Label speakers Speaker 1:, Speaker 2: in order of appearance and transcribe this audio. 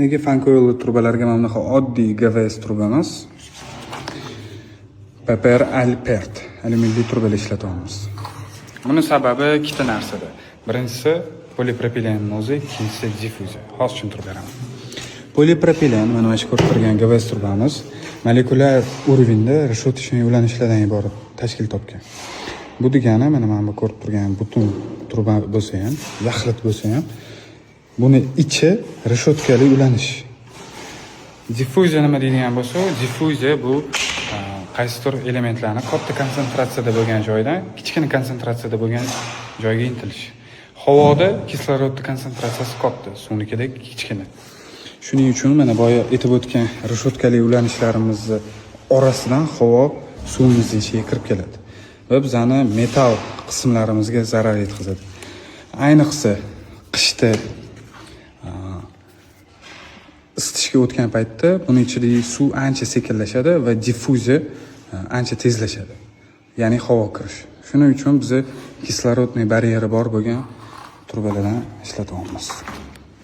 Speaker 1: Nega fancoil trubalarga mana bunaqa oddiy ГВС truba emas, PPR Alpert alyuminli trubalar ishlatyapmiz? Buni sababi ikkita narsada. Birinchisi polipropilenni o'zi, ikkinchisi diffuziya. Hozir tushuntirib beraman. Polipropilen, mana shu ko'rib turgan ГВС trubamiz molekulyar уровень da решеточный ulanishlardan iborat tashkil topgan. Bu degani, mana bu ko'rib turgan butun truba bo'lsa ham, yaxlit bo'lsa ham, buni ichi reshetkali ulanish. Diffuziya nima deydigan bo'lsa, diffuziya bu qaysidir elementlarni katta konsentratsiyada bo'lgan joydan kichkina konsentratsiyada bo'lgan joyga intilish. Havoda kislorodni konsentratsiyasi katta, suvnikida kichkina. Shuning uchun mana boya aytib o'tgan reshetkali ulanishlarimizni orasidan havo suvimizni ichiga kirib keladi va bizani metall qismlarimizga zarar yetkazadi. Ayniqsa qishda isitishga o'tgan paytda buni ichidagi suv ancha sekinlashadi va diffuziya ancha tezlashadi, ya'ni havo kirish. Shuning uchun biz кислородный baryeri bor bo'lgan trubalardan ishlatyapmiz.